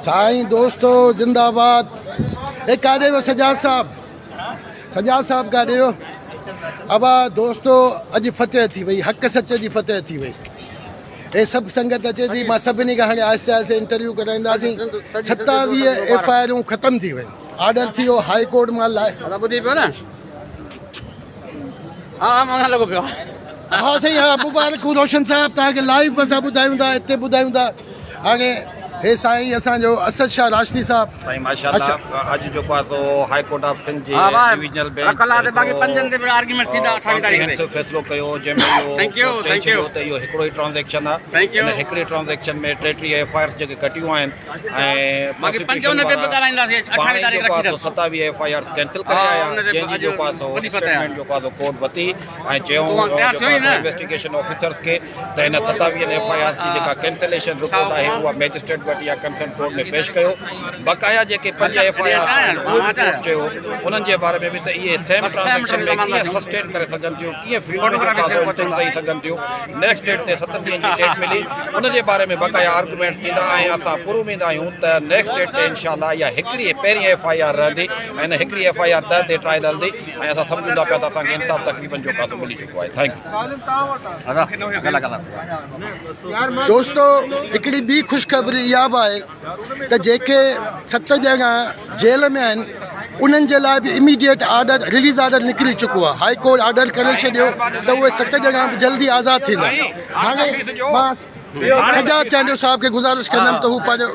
سائين دوستو زنده آباد اي ڪاڏي ويو سجاد صاحب سجاد صاحب ڪاڏي ويو ابا دوستو اڄ فتح ٿي وئي حق سچ جي فتح ٿي وئي اي سڀ سنگت اچي ٿي مان سڀني کان هاڻي آهستي آهستي انٽرويو ڪرائينداسين 27 ايف I آرون ختم ٿي ويون آرڊر ٿي ويو هائي ڪورٽ مان لاء ٻڌي پيو نه ها ها مون لڳو پيو ها سائين ها مبارڪون روشن صاحب توهان کي لائيو اسان ٻڌايون ٿا هتي ٻڌايون ٿا هاڻي هي سائين اسان جو اسد شاهه راشدي صاحب سائين ماشاءالله اڄ جيڪو آهي سو هاء ڪورٽ آف سنڌ جي ڊويزنل بينچ ڪامپريهنسو فيصلو ڪيو جنهن ۾ اهو چئي ڇڏيو ته اهو هڪڙو ئي ٽرانزيڪشن آهي ان هڪڙي ٽرانزيڪشن ۾ 33 ايف I آرز جيڪي ڪٽيون آهن ۽ پراسيڪيوشن وارا پاڻ ئي جيڪو آهي سو 27 ايف I آرز ڪينسل ڪري آيا جنهن جي جيڪو آهي سو اسٽيٽمينٽ جيڪو آهي سو ڪورٽ ورتي ۽ چيائون جيڪو آهي سو انويسٽيگيشن آفيسرز کي ته هن ستاويهن ايف I آرز جي جيڪا ڪينسليشن رپورٽ آهي اها مئجسٽريٽ وٽ يا ڪنسرن ڪورٽ ۾ پيش ڪيو. بقايا جيڪي پنج ايف I آرز آهن اهي به ڪورٽ چيو انهن جي باري ۾ به ته اهي سيم ٽرانزيڪشن ۾ ڪيئن سسٽين ڪري سگهن ٿيون ڪيئن فيلڊ ۾ جيڪو آهي سو انٽرو ڏئي سگهن ٿيون نيڪسٽ ڊيٽ تي ستن ڏينهن جي ڊيٽ ملي ان جي باري ۾ بقايا آرگيومينٽس ٿيندا ۽ اسان پراميد آهيون ته نيڪسٽ ڊيٽ تي انشاء الله اها هڪڙي پهرين ايف I R رهندي ۽ ان هڪڙي ايف I R تحت ٽرائل هلندي ۽ اسان سمجهون ٿا پيا ته اسان کي انصاف تقريبن جو قاصو ملي چڪو آهي thank you. دوستو هڪڙي ٻي خوشخبري اها به آهي ته جيڪي ست ڄڻا جيل ۾ آهن انهن جي لاء به اميڊيٽ آرڊر رليز آرڊر نڪري چڪو آهي هائي ڪورٽ آرڊر ڪري ڇڏيو ته اهي ست ڄڻا به جلدي آزاد ٿيندا هاڻي مان سجاد چانڊيو صاحب کي گذارش ڪندم ته هو پنهنجو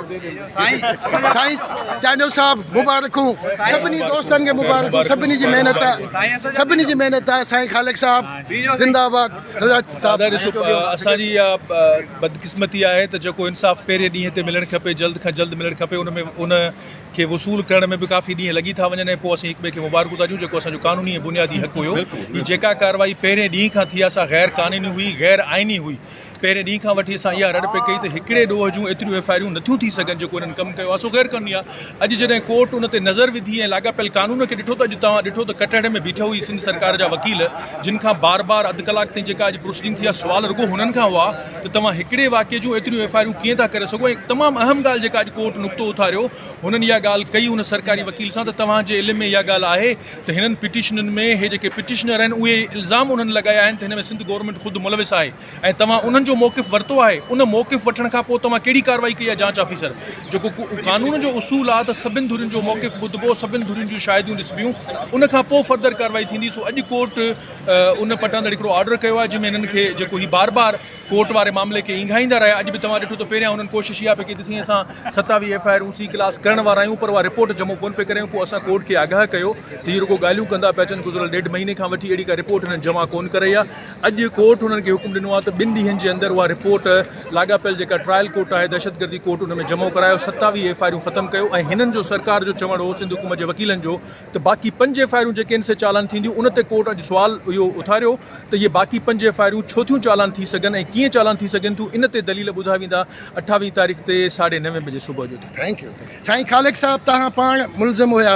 سائين چانڊيو صاحب مبارڪون سڀني دوستن کي مبارڪون سڀني جي محنت سڀني جي محنت آهي سائين خالق صاحب زنده آباد سجاد صاحب ڏسو اسان جي اها بدقسمتي آهي ته جيڪو انصاف پهرين ڏينهن تي ملڻ کپي جلد کان جلد ملڻ کپي ان ۾ ان کي وصول ڪرڻ ۾ به ڪافي ڏينهن لڳي ٿا وڃن ۽ پوء اسين هڪ ٻئي کي مبارڪون ٿا ڏيون جيڪو اسان جو قانوني ۽ بنيادي حق هيو هي جيڪا ڪارروائي پهرين ڏينهن کان ٿي آهي سا غير قانوني هئي غير آئيني هئي پهرين ڏينهن کان وٺي اسان اها رڙ پئي ڪئي ته هڪڙي ڏوهه جون ايتريون ايف I آريون نٿيون ٿي سگهن جيڪو انهن ڪم ڪيو آهي سو غير قانوني آهي اڄ جڏهن ڪورٽ ان تي نظر وڌي ۽ لاڳاپيل قانون کي ڏٺو ته اڄ توهان ڏٺو ته ڪٽهڙي ۾ بيٺل هئي سنڌ سرڪار جا وڪيل جن کان بار بار اڌ ڪلاڪ تائين جيڪا اڄ پروسيڊنگ ٿي آهي سوال رڳو هنن کان هئا ته توهان هڪڙي واقعي جون ايتريون ايف I آريون ڪيئن ٿا ڪري سگهو ۽ تمام اهم ڳالهه جيڪا اڄ ڪورٽ نقطو اٿاريو هنن اها ڳالهه ڪئي ان سرڪاري وڪيل سان ته توهان جي علم ۾ اها ڳالهه آهي ته هنن پٽيشنن ۾ هي جيڪي پٽيشنر آهن اهي الزام انهن لڳايا آهن ته هن ۾ سنڌ گورنمينٽ خود ملوث آهي ۽ توهان انهن جو موقف ورتو آهي ان موقف وٺڻ کان پوء توهان ڪهڙي ڪارروائي ڪئي آهي جاچ آفيسر جيڪو قانون جو اصول آهي ته سڀن ڌرين جو موقف ٻڌبو سڀن ڌرين جون شاهديون ڏسبيون ان کان پوء فردر ڪارروائي ٿيندي سو اڄ ڪورٽ ان پٽاندڙ هڪڙو آرڊر ڪيو آهي جنهن ۾ هنن کي جيڪو هي بار بار ڪورٽ واري معاملي کي اينگهائيندا رهيا اڄ به توهان ڏٺو ته پهريان هنن ڪوشش اها پئي ڪئي ته سائين اسان 27 ايف I آرون سي ڪلاس ڪرڻ وارا آهيون پر اها رپورٽ جمع ڪونه پئي ڪرايون پوء اسان ڪورٽ کي آگاهه ڪيو ته هي رڳو ڳالهيون ڪندا پيا اچن گذريل ڏيڍ مهيني کان وٺي اهڙي ڪا رپورٽ هنن جمع ڪونه ڪرائي آهي اڄ ڪورٽ هنن کي حڪم ڏنو آهي ته ٻن ڏينهن جي اندر اها رپورٽ لاڳاپيل جيڪا ٽرائل ڪورٽ آهي دهشتگردي ڪورٽ ان ۾ جمع ڪرايو 27 ايف I آرون ختم ڪيو ۽ هنن جو سرڪار جو چوڻ هو سنڌ حڪومت جي وڪيلن جو ته باقي پنج ايف I آرون جيڪي ان سي چالان ٿينديون ان تي ڪورٽ اڄ سوال اهو اٿاريو ته اهي باقي پنج ايف I آرون ڇو ٿيون چالان ٿي سگهن ۽ ڪيئن چالان ٿي سگهن ٿيون ان تي دليل ٻڌا ويندا اٺاويهه تاريخ تي ساڍي نوين بجي صبح جو. Thank you سائين خالق صاحب تهان پاڻ ملزم هيا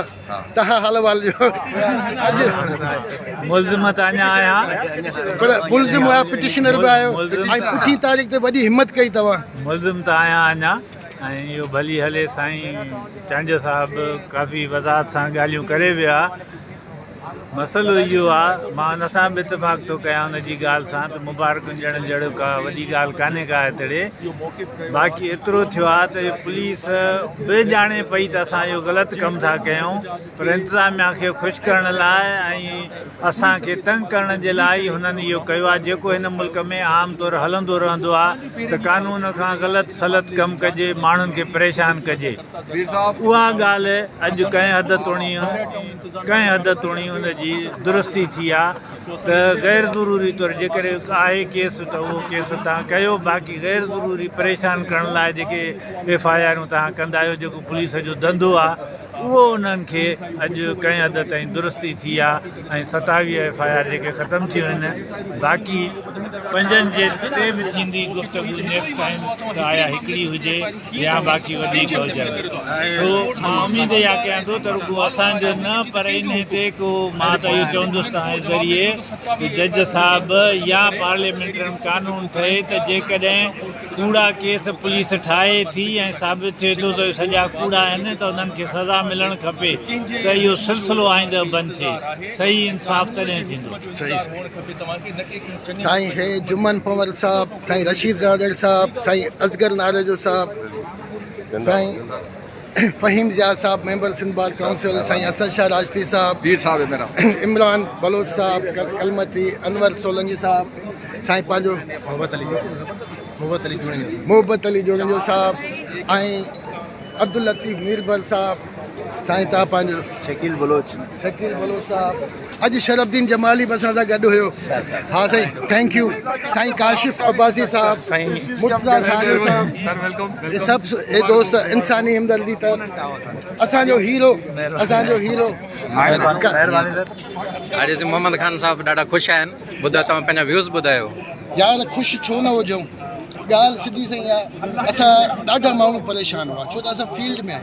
تهان حال احوال ڏيو اڄ. ملزم ته اڃا آهيان. پر ملزم هيا پٽيشنر به آهيو ۽ پٺين تاريخ تي وڏي همت ڪئي توهان. ملزم ته آهيان اڃا ۽ اهو ڀلي هلي سائين چانڊيو صاحب ڪافي وضاحت سان ڳالهيون ڪري ويا. مسئلو اهو آ مان ان سان به اتفاق ٿو ڪيان ان جي ڳالهه سان ته مبارڪن ڏيڻ جهڙو ڪا وڏي ڳالهه ڪانهي ڪا هتڙي باقي ايترو ٿيو آ ته پوليس به ڄاڻي پئي ته اسان اهو غلط ڪم ٿا ڪيون پر انتظاميا کي خوش ڪرڻ لاء ۽ اسان کي تنگ ڪرڻ جي لاء ئي هنن اهو ڪيو آ جيڪو هن ملڪ ۾ عام طور هلندو رهندو آ ته قانون کان غلط سلط ڪم ڪجي ماڻهن کي پريشان ڪجي. اها ڳالهه اڄ ڪنهن حد توڻي ڪنهن حد توڻي ان جي درستي ٿي آ ته غير ضروري طور جيڪڏهن آهي ڪيس ته اهو ڪيس توهان ڪيو باقي غير ضروري پريشان ڪرڻ لاء جيڪي ايف I آرون توهان ڪندا آهيو جيڪو پوليس جو ڌنڌو آ اهو انهن کي اڄ ڪنهن حد تائين درستي ٿي آ ۽ 27 ايف I R جيڪي ختم ٿيون آهن باقي پنجن جي تي به ٿيندي گفتگو نيڪسٽ ٽائيم ته آيا هڪڙي هجي يا باقي وڌيڪ هجن سو مان اميد اها ڪيان ٿو ته رڳو اسان جو نه پر انهي تي ڪو مان ته اهو چوندس توهان جي ذريعي ته جج صاحب يا پارليامينٽرن قانون ٺهي ته جيڪڏهن ڪوڙا ڪيس پوليس ٺاهي ٿي ۽ ثابت ٿئي ٿو ته اهي سڄا ڪوڙا آهن ته انهن کي سزا ملڻ کپي ته اهو سلسلو آئنده بند ٿئي. صحيح انصاف تڏهن ٿيندو. سائين هي جمن پنول صاحب، سائين رشيد راڄڙ صاحب، سائين اصغر ناريجو صاحب، سائين فهيم ضياء صاحب ميمبر سنڌ بار ڪائونسل، سائين اسد شاهه راشدي صاحب، عمران بلوچ صاحب ڪلمتي، انور سولنگي صاحب، سائين پنهنجو محبت علي جوڻيجو صاحب ۽ عبداللطيف ميربل صاحب، سائين تان پنهنجو شڪيل بلوچ، شڪيل بلوچ صاحب، اڄ شرف الدين جمالي به اسان سان گڏ هيو. ها سائين thank you. سائين ڪاشف عباسي صاحب، مرتضيٰ ساريو صاحب، هي سڀ هي دوست انساني همدردي تحت اسان جو هيرو، اسان جو هيرو. اڄ اسين محمد خان صاحب ڏاڍا خوش آهن. ٻڌايو توهان پنهنجا ويوز ٻڌايو. يار خوش ڇو نه هجون، ڳالهه سڌي سئي آ، اسان ڏاڍا ماڻهو پريشان هئا ڇو ته اسان فيلڊ ۾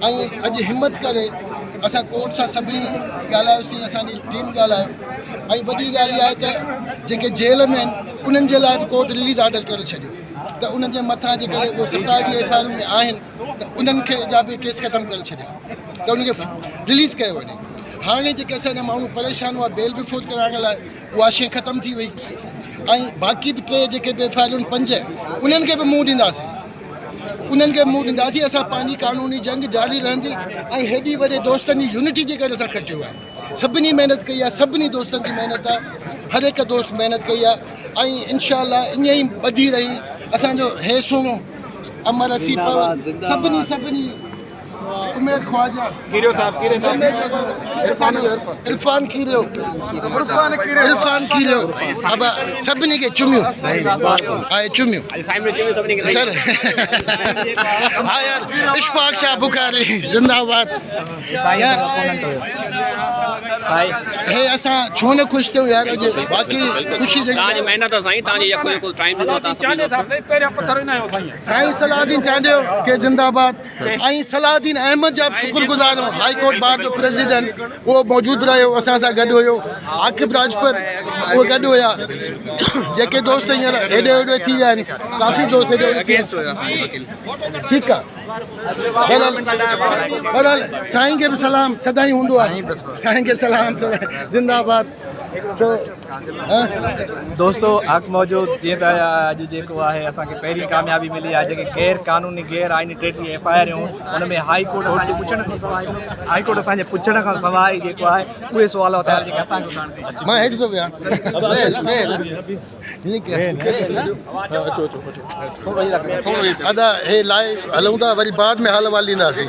آهيون ۽ اڄ همت ڪري اسان ڪورٽ سان سڀني ڳالهايوسين، اسان جي ٽيم ڳالهايو ۽ وڏي ڳالهه اها آهي ته جيڪي جيل ۾ آهن انهن جي لاء به ڪورٽ رليز آرڊر ڪري ڇڏيو ته انهن جي مٿان جيڪڏهن اهو 27 ايف I آرون ۾ آهن ته انهن کي جا به ڪيس ختم ڪري ڇڏيا ته انهن کي رليز ڪيو وڃي. هاڻي جيڪي اسان جا ماڻهو پريشان هئا بيل به فوت ڪرائڻ لاء اها شيء ختم ٿي وئي ۽ باقي به ٽي جيڪي به ايف I آرون پنج انهن کي به منهن ڏينداسين، انهن کي به منهن ڏينداسين. اسان پنهنجي قانوني جنگ جاري رهندي ۽ هيڏي وڏي دوستن جي يونٽي جي ڪري اسان کٽيو آهي. سڀني محنت ڪئي آهي، سڀني دوستن جي محنت آهي، هر هڪ دوست محنت ڪئي آهي ۽ انشاء الله ائين ئي ٻڌي رهي. اسان جو هي سهڻو امر اسيف سڀني سڀني اميد خواجه کيريو صاحب کيريو صاحب عرفان کيريو، عرفان کيريو، ابا سڀني کي چميون آهي، چميون سر. ها يار اشفاق شاهه بخاري زنده باد. يار هي اسان ڇو نه خوش ٿيون يار اڄ، باقي خوشي جي توهان جي محنت سائين، توهان جي يڪو يڪو ٽائيم ڏنو توهان. سائين صلاح الدين چانڊيو کي زنده باد ۽ صلاح الدين احمد جا به شڪر گذار آهيون، هائي ڪورٽ بار جو پريزيڊنٽ اهو موجود رهيو، اسان سان گڏ هيو، عاقب راڄپر اهي گڏ هيا. جيڪي دوست هينئر هيڏي هوڏي ٿي ويا آهن، ڪافي دوست هيڏي هوڏي ٿي ويا. ٺيڪ آهي، بهرحال بهرحال سائين کي به سلام سدائين هوندو آهي، سائين کي سلام سدائين زنده باد. سو دوستو حق موجود جيئن ته اڄ جيڪو آهي اسان کي پهرين ڪاميابي ملي آهي جيڪي غير قانوني غير آئيني 33 ايف I آريون ان ۾ هائي ڪورٽ اسان جي پڇڻ کان سواء هائي ڪورٽ اسان جي پڇڻ کان سواء ئي جيڪو آهي اهي سوال اٿاريا جيڪي اسان کي اٿارڻ کپن. مان هيٺ ٿو ويهان. ادا هي لائيو هلون ٿا وري بعد ۾ حال احوال ڏينداسين.